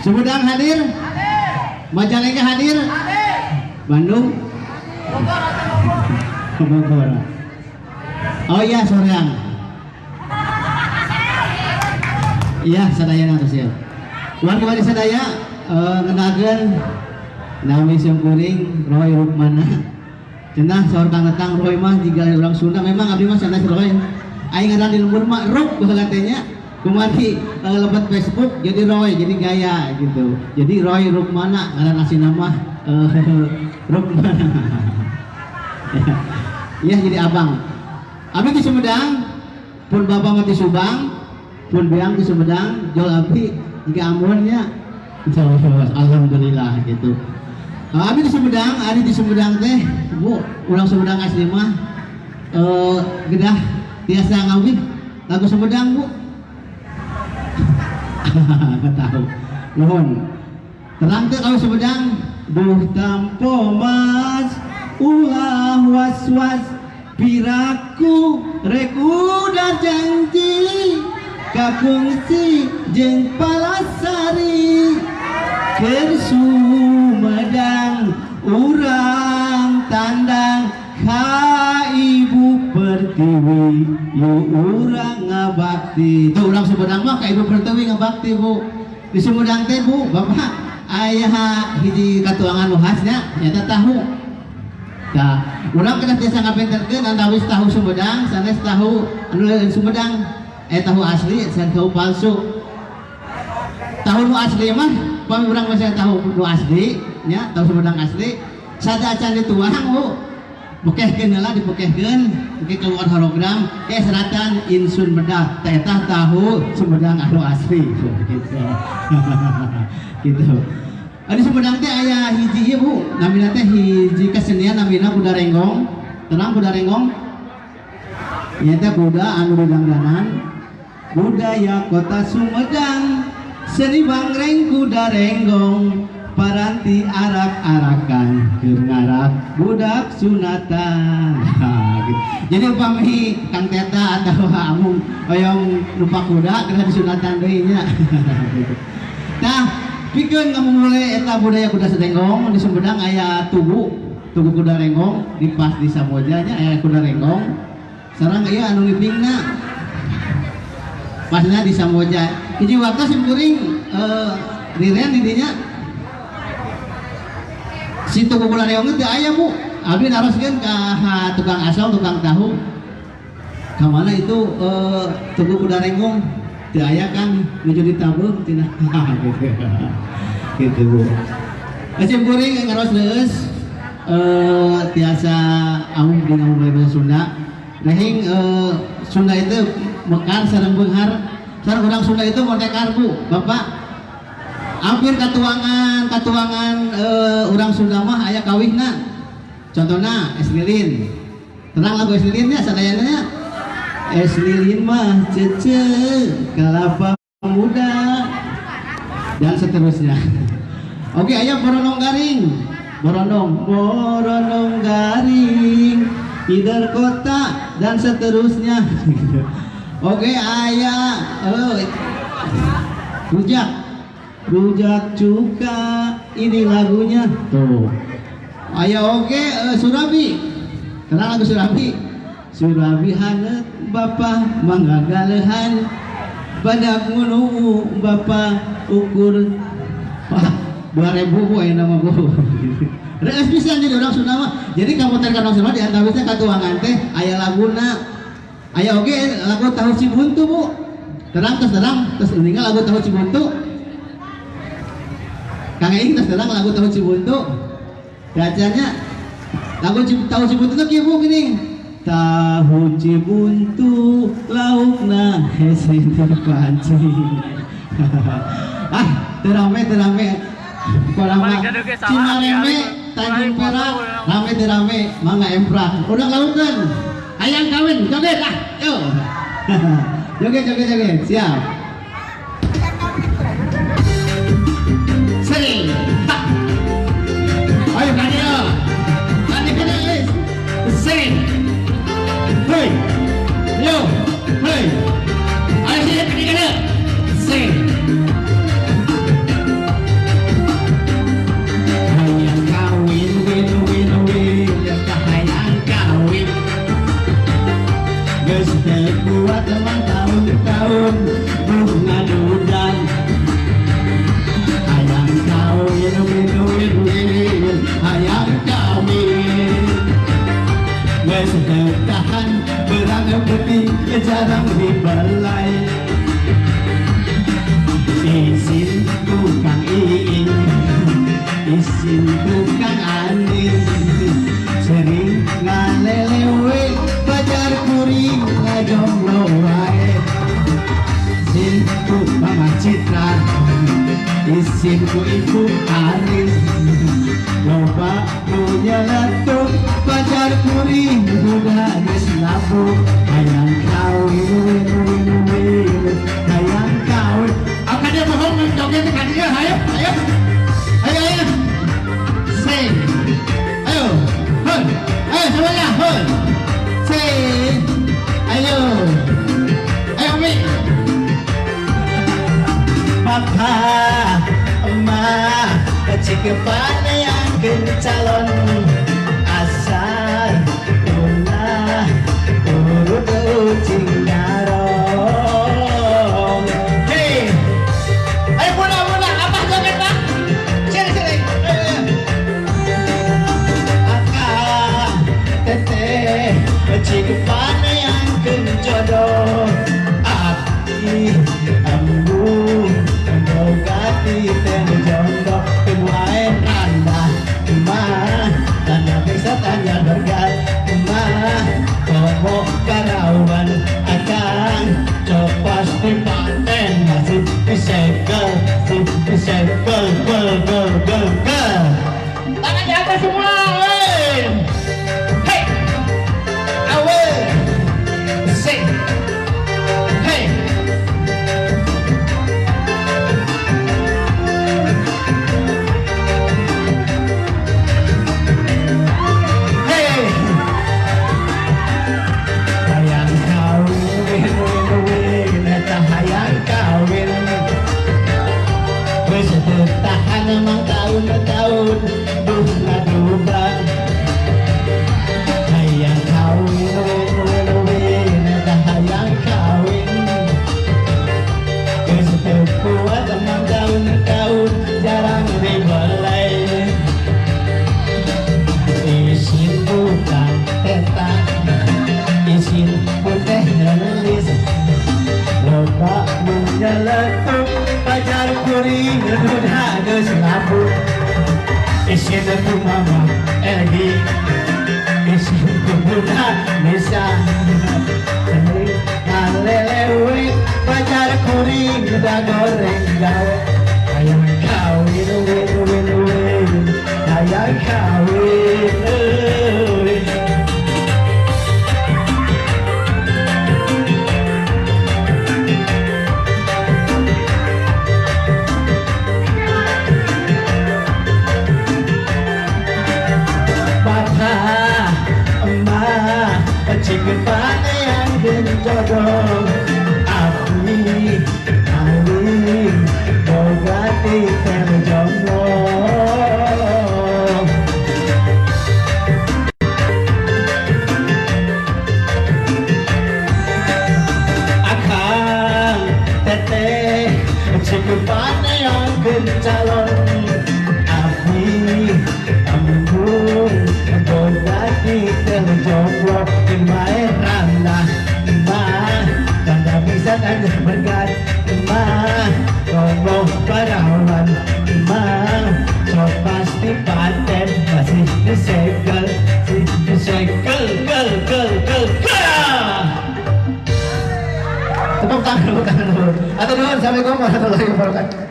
Sumedang hadir? Majalengka hadir? Bandung? Bogor. Oh iya soreang. Iya sadayana tos ya. Warga bari sadaya ngenakeun nami simkuring Roy Rukmana. Cenah saur Kang Tetang Roy mah jiga urang Sunda memang abdi mah sanes Roy. Aing ngaran di lembur mah Ruk baheula teh nya. Kumari lebet Facebook jadi Roy jadi gaya gitu. Jadi Roy Rukmana ngaran asli nama Rukmana. Iya jadi abang. Abdi di Sumedang, pun bapak mah di Subang, pun biang di Sumedang, jol abdi jika amunnya. Alhamdulillah gitu. Abdi di Sumedang, ari di Sumedang teh, Bu, urang Sumedang asli mah gedah tiasa ngawih lagu Sumedang, Bu. Nggak tahu. Nuhun. Terang teh kalau Sumedang, duh tampo mas ulah was-was piraku rek udah janji kakungsi jeung Palasari keur Sumedang urang tandang ka Ibu Pertiwi yu urang ngabakti. Tuh urang Sumedang mah ka Ibu Pertiwi ngabakti, Bu. Di Sumedang teh, Bu, Bapak aya hiji katuangan nu khasnya nyata tahu. Nah, urang kedah tiasa ngabenterkeun antawis tahu Sumedang sanes tahu anu lain Sumedang, tahu asli sanes tahu palsu. Tahu nu asli mah pami urang masih tahu nu asli nya, tahu Sumedang asli sada acan dituang, Bu. Pekehkeun heula dipekehkeun, engke keluar hologram, ke seratan insun bedah, teh eta tahu Sumedang anu asli gitu. Gitu. Di Sumedang teh aya hiji ieu, Bu, namina teh hiji kesenian namina kuda renggong. Tenang kuda renggong. Ieu teh kuda anu didangdanan. Budaya kota Sumedang, seni bangreng kuda renggong, paranti arak-arakan keur ngarak budak sunatan. Gitu. Jadi upami Kang Teta atau amung hoyong lupa kuda kena disunatan deui nya. Gitu. Tah, pikeun ngamumule eta budaya kuda renggong di Sumedang aya tugu, tugu kuda renggong di pas di Samboja nya aya kuda renggong. Sareng ieu anu ngipingna. Pasna di Samboja. Hiji waktu simkuring riren di dinya. Si tugu kuda renggong teu aya, Bu. Abdi naroskeun ka tukang asal, tukang tahu. Ka mana itu tugu kuda renggong? Teu aya Kang, nuju ditabeuh cenah. Gitu. Gitu, Bu. Simkuring ngaros leueus tiasa amung dina mulai bahasa Sunda. Rehing Sunda itu mekar sareng beunghar. Sareng urang Sunda itu motekar, Bu, Bapak. Hampir katuangan urang Sunda mah aya kawihna. Contohna es lilin. Terang lagu es lilin nya sadayana nya. Es lilin mah cece kelapa muda dan seterusnya. Oke, aya boronong garing. Boronong, boronong garing, ider kota dan seterusnya. Oke, aya rujak. Rujak cuka ini lagunya tuh. Aya oke Surabi. Kenal lagu Surabi? Surabi hanet bapa mangagalehan badak ngunu bapa ukur. Wah, 2000 Bu aya nama Bu. Reus pisan jadi urang Sunda mah. Jadi kamu teh kana Sunda di antawisna katuangan teh aya laguna. Aya oge lagu Tahu Cibuntu, Bu. Terang terus terang terus ninggal lagu Tahu Cibuntu. Kang Eing terus terang lagu Tahu Cibuntu. Bacanya lagu Tahu Cibuntu tuh kieu Bu gini. Tahu Cibuntu laukna hese dipancing. Ah, teu rame. Korang Cimareme Tanjung Perak rame teu rame mangga emprak. Udah laukeun. Hayang kawin joget ah. Yo. Joget joget joget. Siap. Sering. Ayo kadieu. Kadieu kadieu. Sering. Hei. Yo. Hei. Ayo sini kadieu kadieu. Sering. Isin tukang Andi sering ngalelewe pacar kuring ngajomblo wae. Isin ku Mama Citra, isin ku Ibu Arin, loba nu nyeletuk pacar kuring udah geus labuh. Hayang kawin win win win, hayang kawin. Apa dia bohong joget ke dia? Ayo, ayo, ayo, ayo. Say, ayo, hun, ayo semuanya, hun. Say, ayo, ayo Mi. Papa, Emak, cik yang calon asar ulah urut ucing nyarong. Hei, ayo pulang pulang, apa joget pak? Sini sini. Akang, teteh, cik yang jodoh. Abdi, ambu, boga titen jodoh. Ibu air randa, emak, tanda bisa tanya berkat, emak, komo karawan, akang, copas di paten, masih disegel, disegel, gel, gel, gel, gel. Tangan di atas semua, wey. Hey, awe, say, hey. Hey, hayang kawin, win, win, eta hayang kawin. Geus teu tahan emang tahun-tahun, duh ngaduba. Hayang kawin, win, win, win, eta hayang kawin. Geus teu kuat emang tahun-tahun, jarang dibelai. Isin bukan teta, isin putih ngelis. Loba nu nyeletuk pacar kuring udah geus labuh. Isin ku Mama Elgi, isin ku Bunda Nisa. Sering ngalelewe pacar kuring udah goreng gawe. Hayang kawin win win win, hayang kawin. Papa, Emak, cik yang jodoh. Abdi, kawin, boga titel jomblo. Akang, teteh, cik yang calon. Abdi, embung, boga titel jomblo. Mae randa, emak, tanda bisa tanda berkat, emak, ngomong parawan, emak, so pasti paten, masih disegel, disegel, gel, gel, gel, gel. Tepuk tangan, tepuk tangan. Atau nuhun, assalamualaikum warahmatullahi wabarakatuh.